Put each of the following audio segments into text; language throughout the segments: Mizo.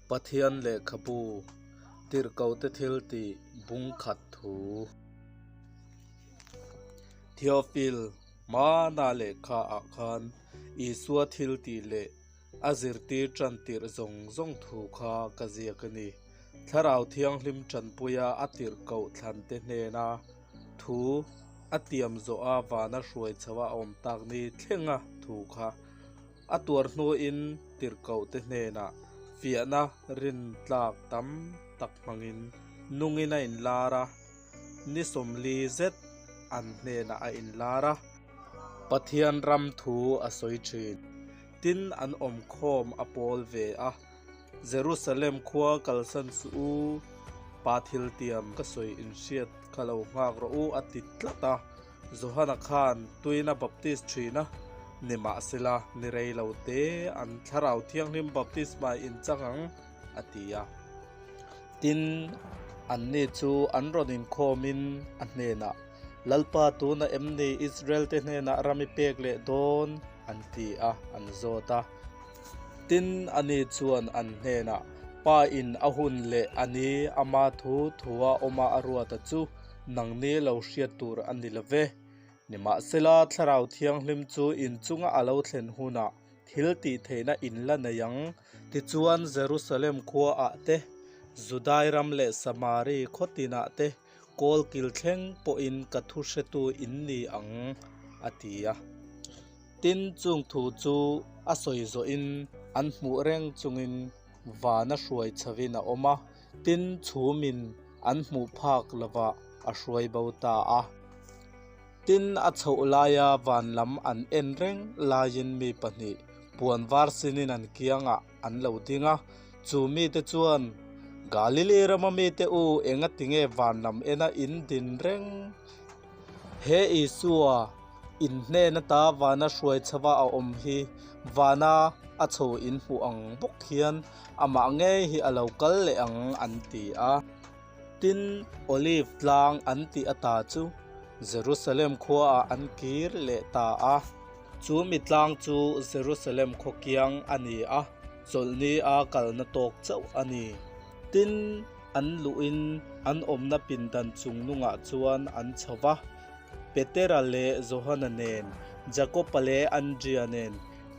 Pathian lehkhabu tirhkohte thil tih bung khat thu. Theophil hmana lehkha ah khan Isua thil tih leh a zirtir tan tirh zawng zawng thu kha ka ziak a ni. Thlarau Thianghlim tanpuia a tirhkoh thlante hnena thu a tiam zawha vana hruai chho a awm tak ni thlenga thu kha a tuar hnuin tirhkohte hnenah fiahna rintlak tam tak hmangin nungin a inlar a, ni 40 zet an hnenah a inlar a. Pathian ram thu a sawi thin. Tin, an awmkhawm a pawl ve a. Jerusalem khua kalsan suh u, Pa thil tiam ka sawi inhriat kha lo nghak rawh u a ti tlat a. Johana khan tuin a baptist thin a, nimahsela ni rei lo te an Thlarau Thianghlim baptisma in chang ang a ti a. Tin, anni chu an rawn inkhawmin a hnenah, Lalpa tuna em ni Israel te hnenah ram i pek leh dawn? an ti a, an zawt a. Tin, ani chuan an hnenah, Pa in a hun leh a ni ama thu thua awma a ruata chu nangni lo hriat tur a ni lo ve. Nimahsela, Thlarau Thianghlim chu inchunga a lo thlen hunah thil tih theihna in la nei ang. Tichuan, Jerusalem khuaah te, Judai ram leh Samari khaw tinah te kawl kil thleng pawhin ka thu hretu in ni ang, a ti a. Tin, chung thu chu a sawi zawhin an hmuh reng chungin vana hruai chhovin a awm a, tin, chhumin an hmuh phak lovah a hruai bo ta a. Tin, a chhoh laia van lam an en reng laiin mi pahnih puan var sinin an kiangah an lo ding a, chu mite chuan, Galili rama mite u, engatinge van lam ena in din reng? He Isua in hnen ata vana hruai chhava a awm hi vana a chho in hmuh ang bawk hian amah ngei hi a lo kal leh ang an ti a. Tin, Olive tlang an tih ata chu Jerusalem khuaah an kir leh ta a. Chu mi tlang chu Jerusalem khaw kiang a ni a, chawlhni a kalna tawk chauh a ni. Tin, an luhin an awmna pindan chung nungah chuan an chho va, Petera leh Johana nen, Jakoba leh Andria nen,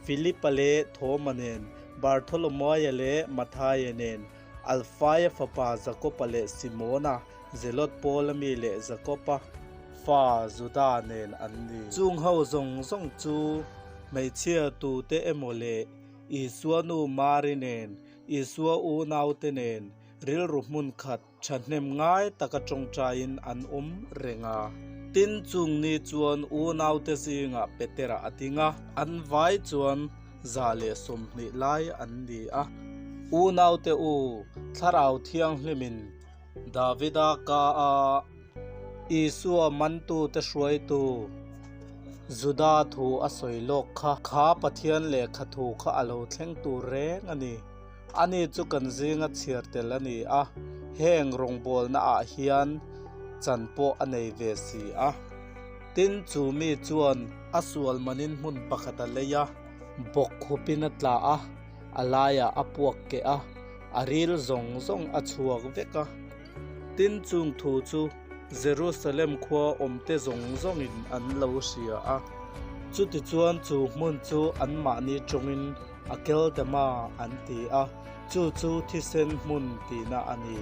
Filipa leh Thoma nen, Bartholomaia leh Mathaia nen, Alfaia fapa Jakoba leh Simona, Zelot Paula mi leh Jakoba fa Juda nen an ni. Chung ho zawng zawng chu hmeichhia tute emaw leh Isua nu Mari nen, Isua unaute nen rilru hmun khat thahnem ngai taka tawngtaiin an awm reng a. Tin, chung ni chuan unaute zingah Petera a ding a, an vai chuan 120 lai an ni a. Unaute u, Thlarau Thianghlimin Davida ka a Isua mantute hruaitu Juda thu a sawi lawk kha, kha Pathian lehkha thu kha a lo thleng tur reng a ni. Ani chu kan zinga chhiar tel a ni a, heng rawngbawlna ah hian chan pawh a nei ve si a. Tin, chu mi chuan a sual manin hmun pakhat a lei a, bawk khupin a tla a, a laiah a puak keh a, a ril zawng zawng a chhuak vek a. Tin, chung thu chu Jerusalem khua awmte zawng zawngin an lo hria a. Chutichuan chu hmun chu anmahni tawngin Akeldama an ti a, chu chu thisen hmun tihna a ni.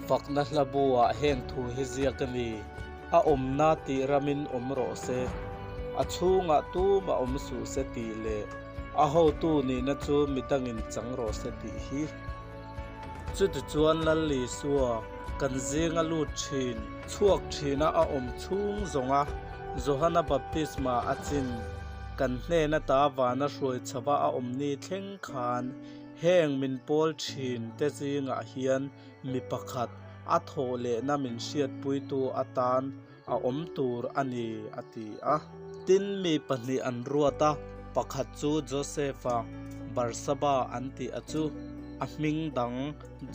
Fakna hla buah heng thu hi ziak a ni, A awmna tih ramin awm rawh se, a chhungah tumah awm suh se tih leh a hotu nihna chu midangin chang rawh se tih hi. Chutichuan Lal Isua kan zinga lut thin, chhuak thina a awm chhung zawnga Johana baptisma a chin kan hnen ata vana hruai chhava a awm ni thleng khan heng min pawl thin te zingah hian mi pakhat a thawh lehna min hriatpuitu atan a awm tur a ni, a ti a. Tin, mi pahnih an ruat a, pakhat chu Josefa, Barsaba an tih a chu, a hming dang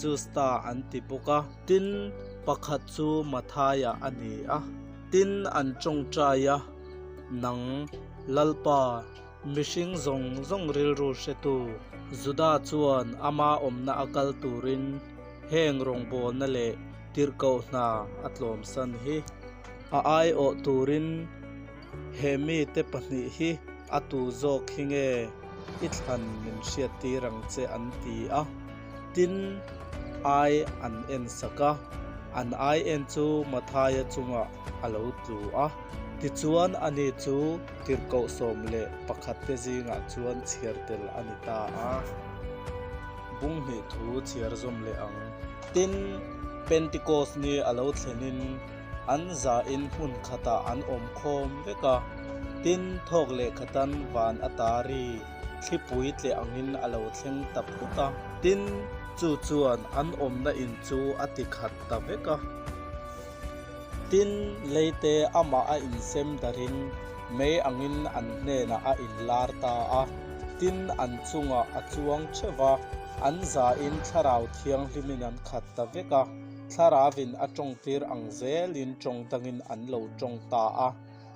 Justa an ti bawk a. Tin, pakhat chu Mathaia a ni a. Tin, an tawngtai a, Nang, Lalpa. Mihring zawng zawng rilru hretu Juda chuan ama awmna a kal turin heng rawngbawlna leh tirhkoh hna a tlawmsan hi. A aiawh turin he mite pahnih hi a tu zawk hi nge i thlan min hriattir ang che an ti a. Tin, ai an en sak a, an ai en chu Mathaia chungah a lo tlu a. Tichuan ani chu tirhkoh 11 te zingah chuan chhiar tel a ni ta a. Bung hnih thu chhiar zawm leh ang. Tin, Pentikos ni a lo thlenin an zain hmun khatah an awm khawm vek a. Tin, thawk leh khatan van a ta ri thlipui tleh angin a lo thleng ta phut a. Tin, chu chuan an awmna in chu a ti khat ta vek a. Tin, leite amah a insem darhin mei angin an hnenah a inlar ta a. Tin, an chungah a chuang theuh va, an zain Thlarau Thianghlimin an khat ta vek a. Thlarauvin a tawngtir ang zelin tawng dangin an lo tawng ta a.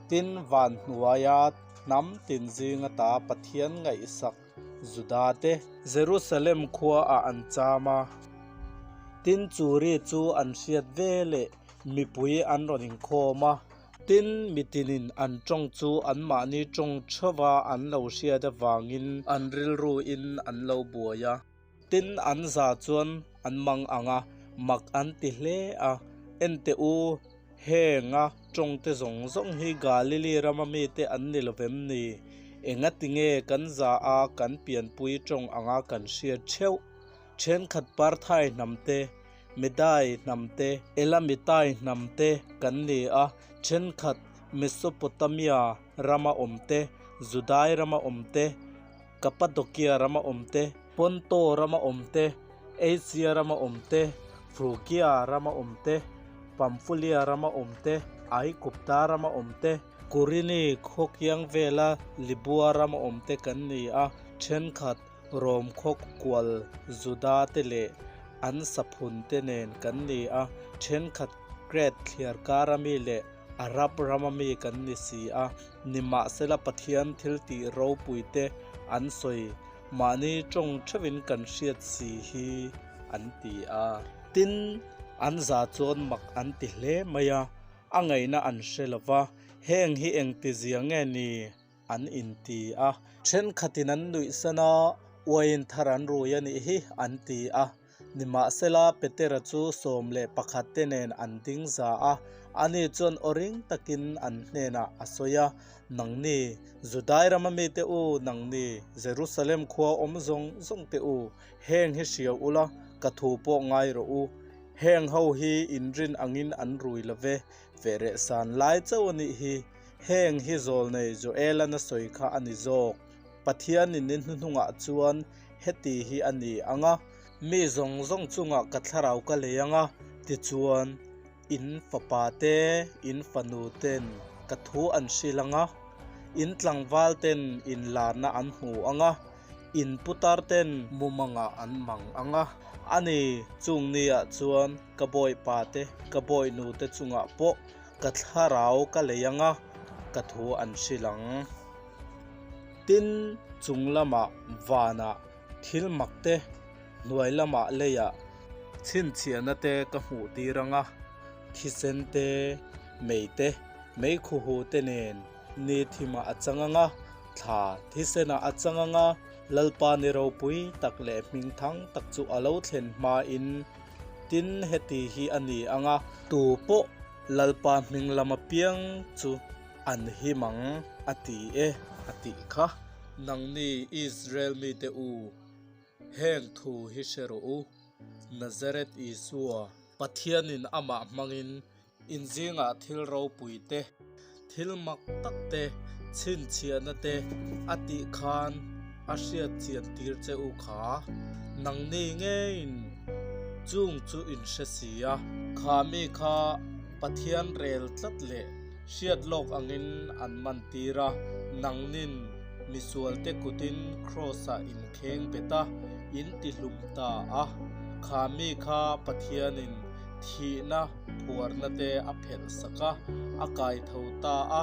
Tin, van hnuaia hnam tin zinga ta Pathian ngaihsak Juda te. Jerusalem khuaah an cham a. Tin, chu ri chu an hriat ve leh mipui an rawn inkhawm a. Tin, mitinin an tawng chu anmahni tawng theuha an lo hriat avangin an rilruin an lo buai a. Tin, an za chuan an mang ang a, mak an ti hle a. Enteh u, henga tawngte zawng zawng hi Galili rama mite an ni lo vem ni? Engati nge kan za a kan pianpui tawng anga kan hriat theuh? Thenkhat Parthai hnam te, Medai hnam te, Elamitai hnam te kan ni a, thenkhat Mesopotamia rama awm te, Judai rama awm te, Kapadokia rama awm te, Ponto rama awm te, Asia rama awm te, Frugia rama awm te, Pamfulia rama awm te, Aigupta rama awm te, Kurini khaw kiang vela Libua rama awm te kan ni a, thenkhat Rom khaw kual Juda te leh an saphun te nen kan ni a, thenkhat Kret thliar kara mi leh Arab rama mi kan ni si a, nimahsela Pathian thil tih ropui te an sawi mahni tawng theuhin kan hriat si hi an ti a. Tin, an za chuan mak an ti hle mai a, a ngaihna an hre lo va, heng hi engtizia nge ni? an inti a. Thenkhatin an nuihsan a, uaiin thar an rui a nih hi an ti a. Nimahsela, Petera chu 11 te nen an ding za a, ani chuan aw ring takin an hnenah a sawi a, Nangni, Judai rama mite u, nangni, Jerusalem khua awm zawng zawng te u, heng hi hria ula, ka thu pawh ngai rawh u. Heng ho hi inrin angin an rui lo ve, fehreh san lai chauh a nih hi. Heng hi zawlnei Joel-a na sawi kha a ni zawk. Pathianin ni hnuhnungah chuan heti hi a ni ang a, mi zawng zawng chungah ka thlarau ka lei ang a, tichuan, in fapa te, in fanu ten ka thu an hrilh ang a, in tlangval ten inlarna an hmu ang a, in putar ten mumangah an mang ang a. A ni, chung niah chuan ka bawipa te, ka bawihnu te chungah pawh Ka thlarau ka lei ang a, ka thu an hrilh ang. Tin, chung lamah vanah thil mak te, hnuai lamah leiah chhinchhiahna te ka hmuh tir ang a, thisen te, mei te, meikhuhu te nen ni thimah a chang ang a, thla thisenah a chang ang a, Lalpa ni ropui tak leh hmingthang tak chu a lo thlen hmain Tin, heti hi a ni ang a, tu pawh Lalpa hming lama piang chu an him ang, a ti e, a tih kha. Nangni Israel mite u, heng thu hi hre rawh u, Nazareth Isua, Pathianin amah hmangin Inzingah thil ropui te, thil mak tak te, chhinchhiahna te a tih khan a hriat chian tir che u kha. Nangni ngeiin chung chu in hre si a. Kha mi kha Pathian rel tlat leh hriat lawk angin an man tir a, nangnin misualte kutin Kraws-ah in kheng bet a, in tihlum ta a. Kha mi kha Pathianin thihna phuarna te a phelh sak a, a kai tho ta a.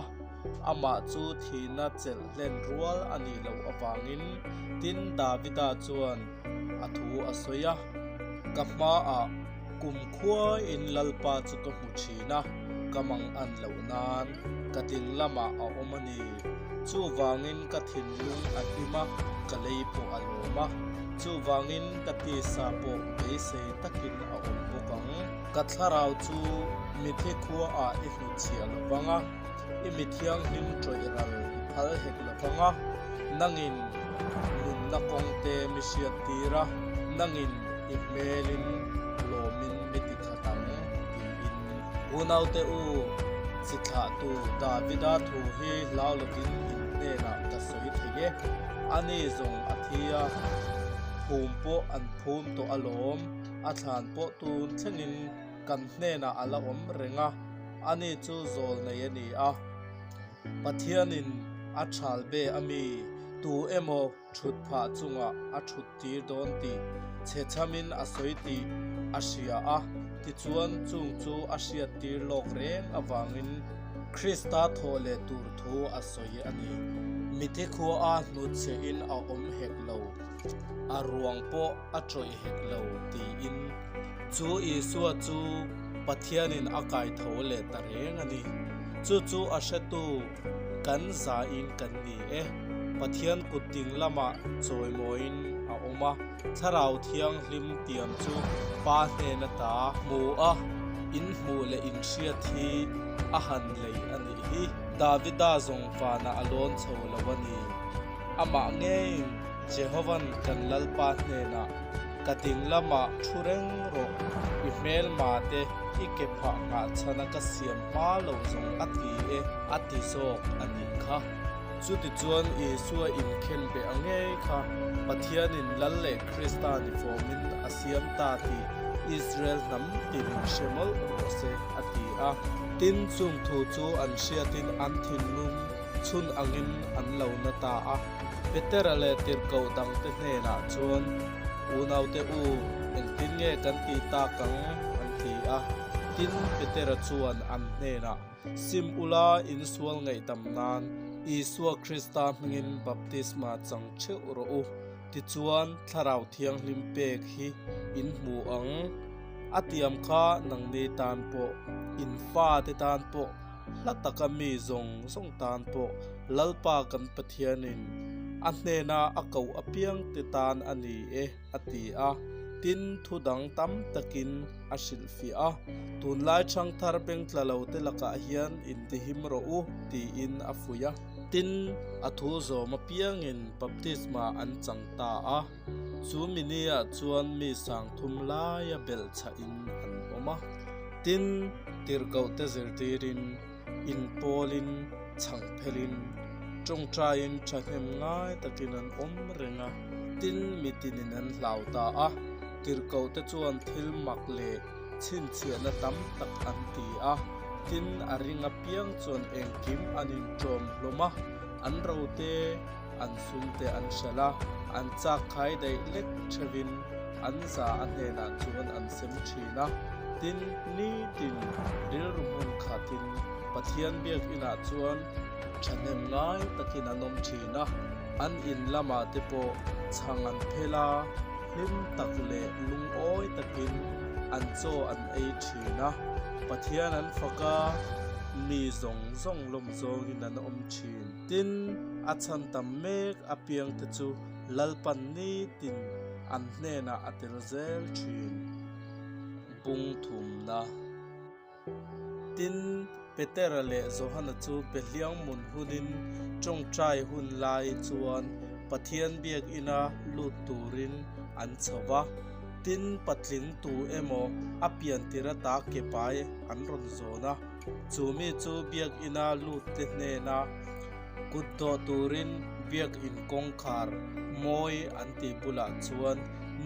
Amah chu thihna chelh hlen rual a nih loh avangin, tin Davida chuan a thu a sawi a, Ka hmaah kumkhuain Lalpa chu ka hmu thin a, ka mang an loh nan ka ding lamah a awm a ni. Chuvangin ka thinlung a hlim a, ka lei pawh a lawm a. Chuvangin ka tisa pawh beisei takin a awm bawk ang. Ka thlarau chu mithi khuaah i hnutchhiah lo vang a, i mi thianghlim ṭawih ral i phal hek lo vang a, nangin nunna kawngte mi hriat tir a, nangin i hmelin lawmin mi ti khat ang, tiin. Unaute u, chi thlahtu Davida thu hi hlau lovin in hnenah ka sawi thei e. Ani zawng a thi a, phum pawh an phum tawh alawm, a thlan pawh tun thlengin kan hnenah a la awm reng a, ani chu zawl nei a ni a. Pathianin a thal be a mi, tu emaw thut phah chungah a thut tir dawn tih chhechamin a sawi tih a hria a, tichuan chung chu a hriat tir lawk reng avangin Krista thawh leh tur thu a sawi a ni. Mithi khua a hnutchhehin a awm hek lo, a ruang pawh a ṭawih hek lo tiin chu Isua chu Pathianin a kai tho leh ta reng a ni. Chu chu a hretu kan zain kan ni e. Pathian kut ding lamah chawimawiin a awm a, Thlarau Thianghlim tiam chu Pa hnen ata hmu a, in hmuh leh in hriat hi a han lei a nih hi. Davida zawng vanah a lawn chho lo a ni. Amah ngeiin Jehovan kan Lalpa hnenah, Ka ding lamah thu reng rawh, i hmelma te i ke phah nghah chhana ka siam hma lo zawng a ti e, a ti zawk a nih kha. Chutichuan Isua inkhen beh a ngei kha Pathianin Lal leh Krista ni fawmin a siam ta tih Israel hnam tinin hre mawlh rawh se, a ti a. Tin, chung thu chu an hriatin an thinlung chhun angin an lo na ta a. Petera leh tirhkoh dangte hnenah chuan, Unaute u, engtin nge kan tih tak ang? an ti a. Tin, Petera chuan an hnenah, Sim ula insual ngaihdam nan Isua Krista hmingin baptisma chang theuh rawh u, tichuan Thlarau Thianghlim pek hi in hmu ang. A tiam kha nangni tan pawh, in fate tan pawh, hla taka mi zawng zawng tan pawh Lalpa kan Pathianin a hnena a koh apiangte tan a ni e, a ti a. Tin, thu dang tam takin a hrilhfiah a, Tunlai ṭhangthar bengtla lote lakah hian intihim rawh u, tiin a fuih a. Tin, a thu zawm apiangin baptisma an chang ta a. Chu mini-ah chuan mi sangthum laia belhchhahin an awm a. Tin, tirhkohte zirtirin, inpawlin, chhangphelin, tawngtaiin thahnem ngai takin an awm reng a. Tin, mitinin an hlau ta a. Tirhkohte chuan thil mak leh chhinchhiahna tam tak an ti a. Tin, a ring apiang chuan engkim an inṭawm hlawm a, an rote, An sumte an hralh a, an chak khai daih lek theuhin an za a hnenah chuan an sem thin a. Tin, nitin rilru hmun khatin Pathian biakinah chuan thahnem ngai takin an awm thin a, an in lamah te pawh chhang an phel a, hlim tak leh lungawi takin an chaw an ei thin a. Pathian an fak a, mi zawng zawng lawm zawngin an awm thin. Tin, a chhan tam mek apiangte chu Lalpan nitin an hnenah a tel zel thin. Bung thumna. Tin, Petera leh Johana chu Behliangmun hunin tawngtai hun lai chuan Pathian biakina lut turin an chho va. Tin, patling tu emaw a piantir ata ke pai an rawn zawn a. Chu mi chu biakina lutte hnena kut dawh turin biakin kawngkhar mawi an tih bulah chuan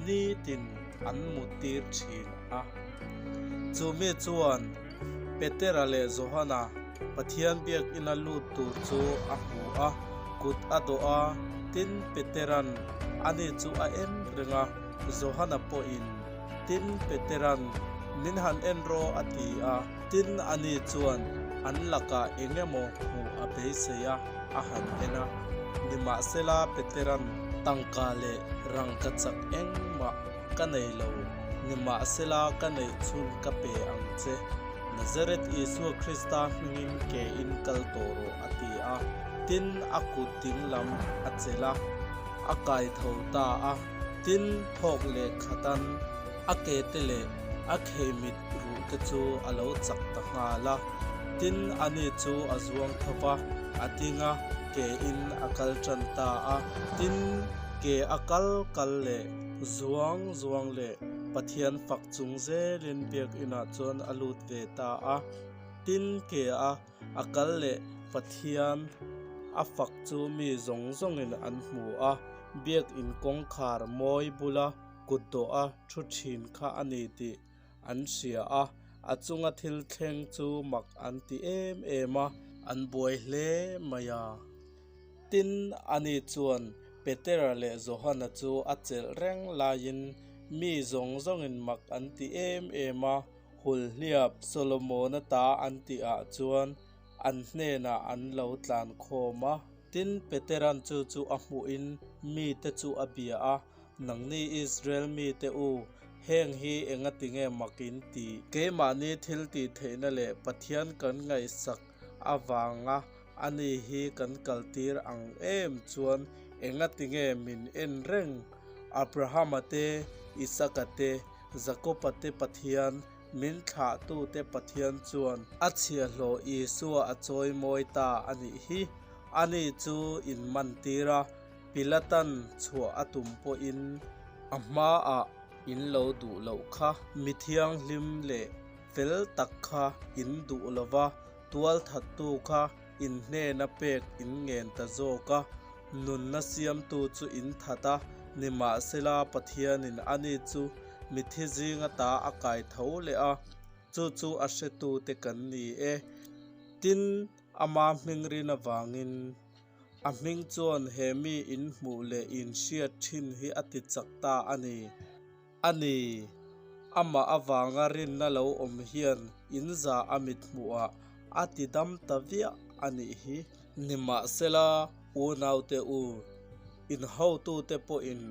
nitin an mut tir thin a. Chu mi chuan Petera leh Johana Pathian biakina lut tur chu a hmu a, kut a dawh a, tin Petera'n ani chu a en reng a, Johana pawhin tin Petera'n min han en rawh a ti a. Tin, ani chuan An lakah eng emaw hmuh a beisei a, a han en a. Nimahsela Petera'n tangka leh rangkachak engmah ka nei lo, nimahsela ka neih chhun ka pe ang che. Nazareth Isua Krista hmingin ke in kal tawh rawh, a ti a. Tin, a kut ding lam a chelh a, a kai tho ta a. Tin, thawk leh khatan a ke te leh a kheimit ruh te chu a lo chak ta nghal a. Tin, ani chu a zuang tho va, a ding a, ke in a kal tan ta a. Tin, ke a kal kal leh zuang zuang leh Pathian fak chung zelin biakinah chuan a lut ve ta a. Tin, ke a a kal leh Pathian a fak chu mi zawng zawngin an hmu a, biakin kawngkhar mawi bula kut dawha thu thin kha a ni tih an hria a, a chunga thil thleng chu mak an ti em em a, an buai hle mai a. Tin, ani chuan Petera leh Johana chu a chelh reng laiin mi zawng zawngin mak an ti em em a, Hulhliap Solomona ta an tihah chuan an hnenah an lo tlan khawm a. Tin, Petera'n chu chu a hmuhin mite chu a bia a, Nangni Israel mite u, heng hi engatinge mak in ti? Keimahni thil tih theihna leh Pathian kan ngaihsak avanga ani hi kan kaltir ang em chuan engatinge min en reng? Abrahama te, Isaka te, Jakoba te Pathian, min thlahtute Pathian chuan a chhiahhlawh Isua a chawimawi ta a nih hi. Ani chu in mantir a, Pilatan chhuah a tum pawhin a hmaah in lo duh loh kha. Mi thianghlim leh fel tak kha in duh lo va, tualthattu kha in hnena pek in ngen ta zawk a, nunna siamtu chu in that a, nimahsela Pathianin ani chu mithi zinga ta a kai tho leh a, chu chu a hretute kan ni e. Tin, ama hming rin avangin a hming chuan he mi in hmuh leh in hriat thin hi a ti chak ta a ni. A ni, amah avanga rinna lo awm hian in za a mit hmuhah a ti dam ta viah a nih hi. Nimahsela, unaute u, in hotute pawhin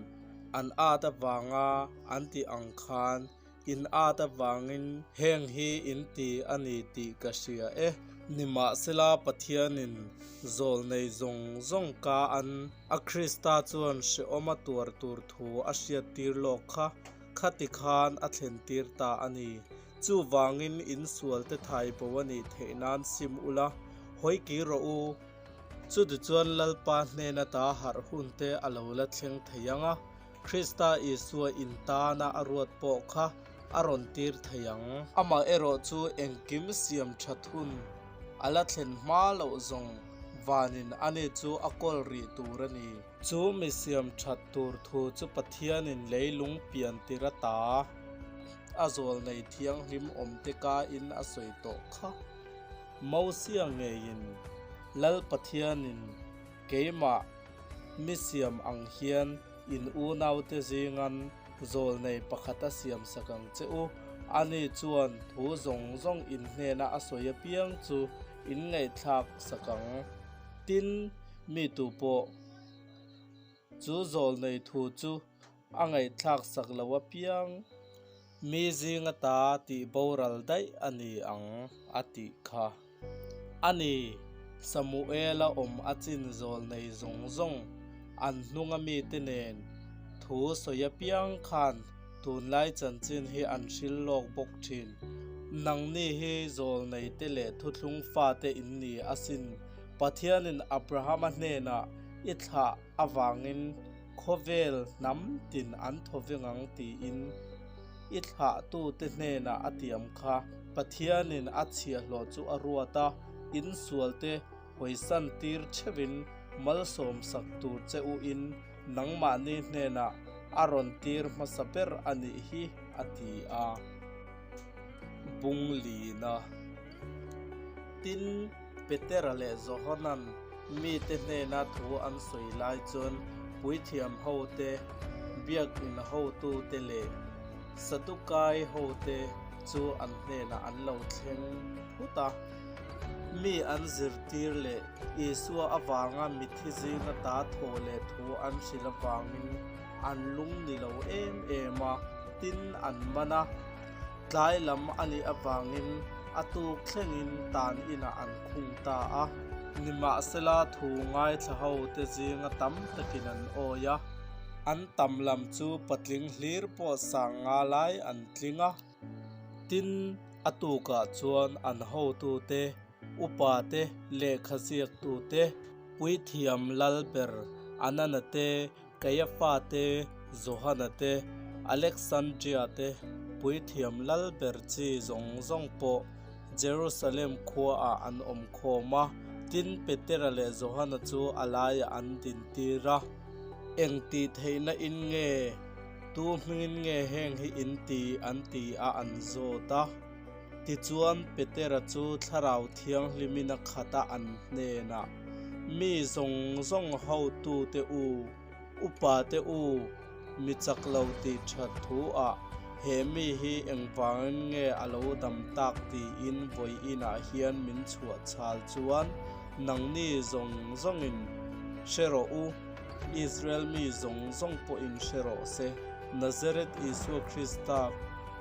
an at avanga an tih ang khan in at avangin heng hi in ti a ni tih ka hria e. Nimahsela, Pathianin zawlnei zawng zawng ka an. A Krista chuan hrehawm a tuar tur thu a hriattir lawk kha khati khan a thlentir ta a ni. Chuvangin in sualte thai bo a nih theih nan sim ula, hawi kir rawh u. Chutichuan Lalpa hnena ta harh hunte a lo la thleng thei ang a, Krista Isua in tana a ruat pawh kha a rawn tir thei ang. Amaherawh chu engkim siam that hun a la thlen hma loh zawng vanin ani chu a kawl rih tur a ni. Chu mi siam that tur thu chu Pathianin leilung pian tir ata a zawl nei thianghlim awmte kain a sawi tawh kha. Mosia ngeiin Lal Pathianin keimah mi siam ang hian in unaute zingan zawl nei pakhat a siam sak ang che u. Ani chuan thu zawng zawng in hnena a sawi apiang chu in ngaihthlak sak ang. Tin, mi tu pawh chu zawl nei thu chu a ngaihthlak sak lo apiang mi zinga ta tih boral daih a ni ang a tih kha. A ni, Samuela awm a chin zawl nei zawng zawng an hnunga mite nen thu sawi apiang khan tunlai chanchin hi an hril lawk bawk thin. Nangni hi zawl neite leh thuthlung fate in ni asin. Pathianin Abrahama hnenah i thlah avangin khawvel hnam tin an thaw veng ang tiin i thlahtute hnenah a tiam kha. Pathianin a chhiahhlawh chu a ruat a, in sualte hawisan tir theuhin malsawm sak tur che u in nangmahni hnenah a rawn tir hmasa ber a nih hi, a ti a. Bunglina. Tin, Petera leh Johanan mite hnena thu an sawi lai chuan puithiam hote, biakin hotute leh Sadukai hote chu an hnenah an lo thleng phut a. Mi an zirtir leh Isua avanga mitthi zinga ta thawh leh thu an hrilh avangin an lung ni lo em em a, tin an man a. Tlai lam a nih avangin a tuk thlengin tan inah an khung ta a. Nimahsela thu ngaithla ho te zinga tam takin an awi a. An tam lam chu patling hlir pawh sang nga lai an tling a. Tin, a tukah chuan an hotute, upate, lehkha ziaktute, puithiam lalber Anana te, Kaiafa te, Johana te, Alexandria te, puithiam lalber chi zawng zawng pawh Jerusalem khuaah an awm khawm a. Tin, Petera leh Johana chu a laiah an dintir a. Eng tih theihna in nge? Tu hmingin nge heng hi in ti? an ti a an zawt a. Tichuan Petera chu Thlarau Thianghlimin a khat a an hnenah, Mi zawng zawng hotute u, upate u, mi chak lo tih that thu ah he mi hi engvangin nge a lo dam tak tiin vawiinah hian min chhuah chhal chuan nangni zawng zawngin hre rawh u. Israel mi zawng zawng pawhin hre rawh se, Nazareth Isua Krista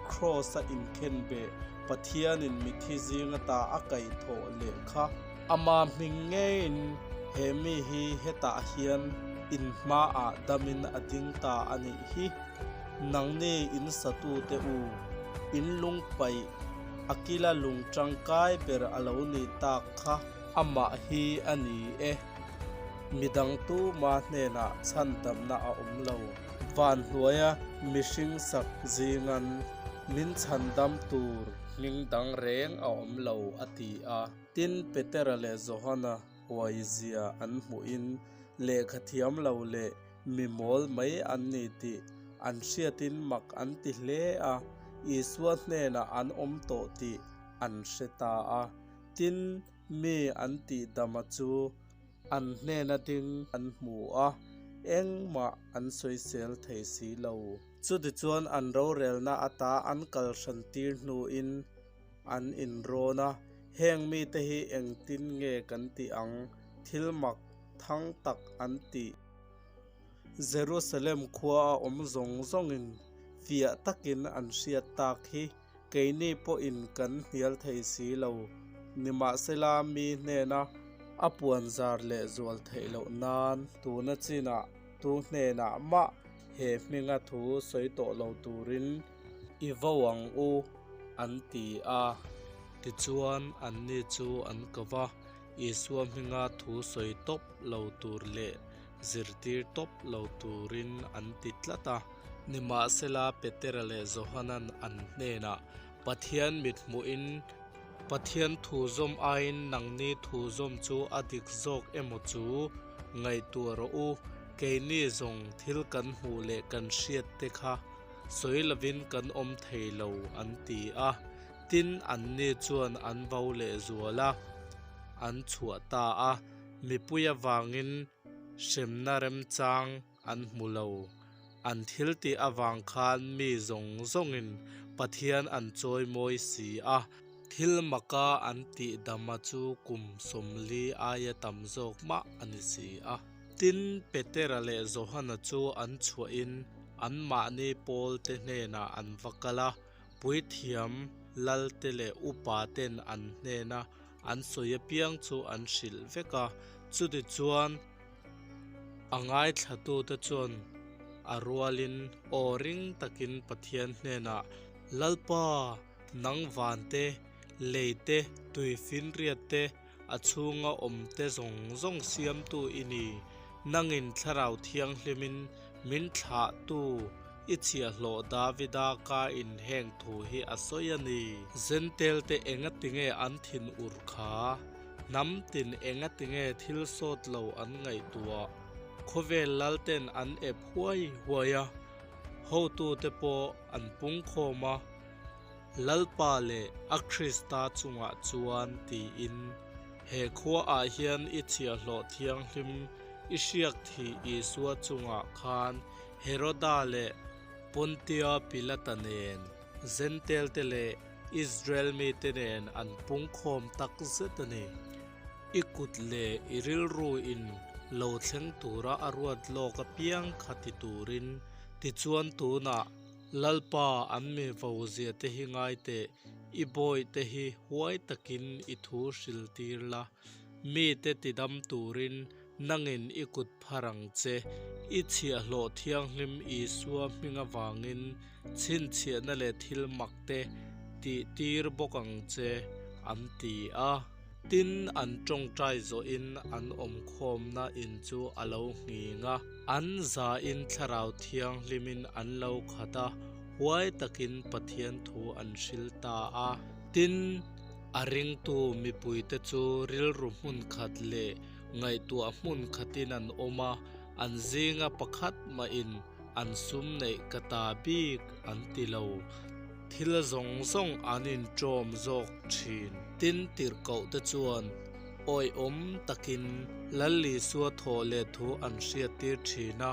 Kraws-a inkhenbeh Pathianin mithi zinga ta a kaihthawh leh kha. Ama hming ngeiin he mi hi hetah hian in hmaah damin a ding ta a nih hi. Nangni in satute u, in lung paih a kila lung tangkai ber a lo nih tak kha. Amah hi a ni e. Midang tuma hnenah chhandamna a awm lo. Van hnuaia mihring sak zingan min chhandam tur hming dang reng a awm lo, a ti a. Tin, Petera leh Johana huaizia an hmuhin lehkha thiam lo leh mi mawl mai an ni tih an hriatin mak an ti hle a, Isua hnenah an awm tawh tih an hre ta a. Tin, Mi an tih dama chu an hnena ding an hmu a, engmah an sawisel thei si lo. Chutichuan an rorelna ata an kal hran tir hnuin an inrawn a, Heng mite hi engtin nge kan tih ang? Thil mak thang tak an tih. Jerusalem khua a awm zawng zawngin fiah takin an hriat tak hi. Keini pawhin kan hnial thei si lo. Nimahsela mi hnena a puan zar leh zual theih loh nan tuna chinah tu hnenah mah he hminga thu sawi tawh lo turin i vo ang u, an ti a. Tichuan anni chu an ko va, Isua hminga thu sawi tawp lo tur leh zirtir tawp lo turin an ti tlat a. Nimahsela Petera leh Johanan an hnenah, Pathian mithmuhin Pathian thu zawm aiin nangni thu zawm chu a dik zawk emaw chu ngaihtuah rawh u, keini zawng thil kan hmuh leh kan hriat te kha sawi lovin kan awm thei lo, an ti a. Tin, anni chuan an vo leh zual a, an chhuah ta a. Mipui avangin hremna remchang an hmu lo. An thil tih avang khan mi zawng zawngin Pathian an chawimawi si a. Thil maka an tih dama chu kum 40 aia tam zawk mah a ni si a. Tin, Petera leh Johana chu an chhuahin anmahni pawlte hnenah an va kal a, puithiam lalte leh upaten an hnena an sawi apiang chu an hrilh vek a. Chutichuan, A ngaithlatute chuan a rualin aw ring takin Pathian hnenah, Lalpa, nang vante, leite, tuifinriat te, a chhunga awmte zawng zawng siamtu i ni. Nangin Thlarau Thianghlimin min thlahtu i chhiahhlawh Davida ka in heng thu hi a sawi a ni. Zentelte engatinge an thin ur kha? Hnam tin engatinge thil sawt lo an ngaihtuah? Khawvel lalten an ep huai huai a, hotute pawh an pungkhawm a, Lalpa leh a Krista chungah chuan tiin, He khuaah hian i chhiahhlawh thianghlim i hriak thih Isua chungah khan Heroda leh Pontia Pilata nen Zentelte leh Israel mite nen an pungkhawm tak zet a ni. I kut leh i rilru in lo thleng tura a ruat lawk apiang kha ti turin. Tichuan tunah Lalpa an mi vo zia te hi ngai teh, i bawih te hi huai takin i thu hril tir la, mite tidam turin Nangin i kut phar ang che, i chhiahhlawh thianghlim Isua hming avangin chhinchhiahna leh thil mak te tih tir bawk ang che, an ti a. Tin, an tawngtai zawhin an awmkhawmna in chu a lo nghing a, an zain Thlarau Thianghlimin an lo khat a, huai takin Pathian thu an hril ta a. Tin, a ringtu mipuite chu rilru hmun khat leh Ngaihtuah hmun khatin an awm a, an zinga pakhat mahin an sum neih ka ta bik an ti lo. Thil zawng zawng an inṭawm zawk ṭhin. Tin, tirhkohte chuan awihawm takin Lal Isua thawh leh thu an hriattir ṭhin a,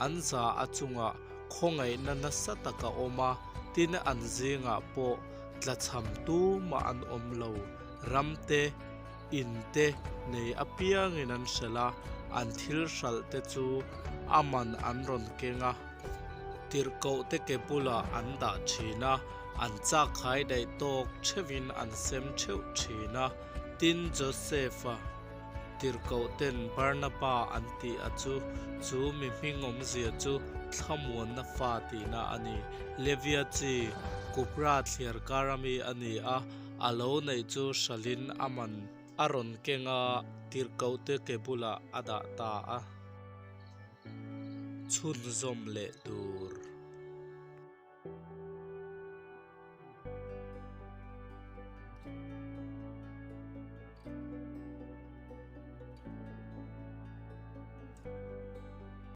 an za a chungah khawngaihna nasa tak a awm a, tin an zingah pawh tlachham tumah an awm lo. Ramte. In te nei apiangin an hralh a, an thil hralh te chu a man an rawn keng a, tirhkoh te ke bulah an dah thin a, an chak khai daih tawk theuhin an sem theuh thin a. Tin, Joseph-a tirhkoh ten Barnaba an tih a chu, chu mi hming awmzia chu thlamuanna fa tihna a ni. Levia chi, Kupra thliar kar ami a ni a. A lo neih chu hralhin a man a rawn keng a, tirhkohte ke bulah a dah ta a. Chhunzawm leh tur.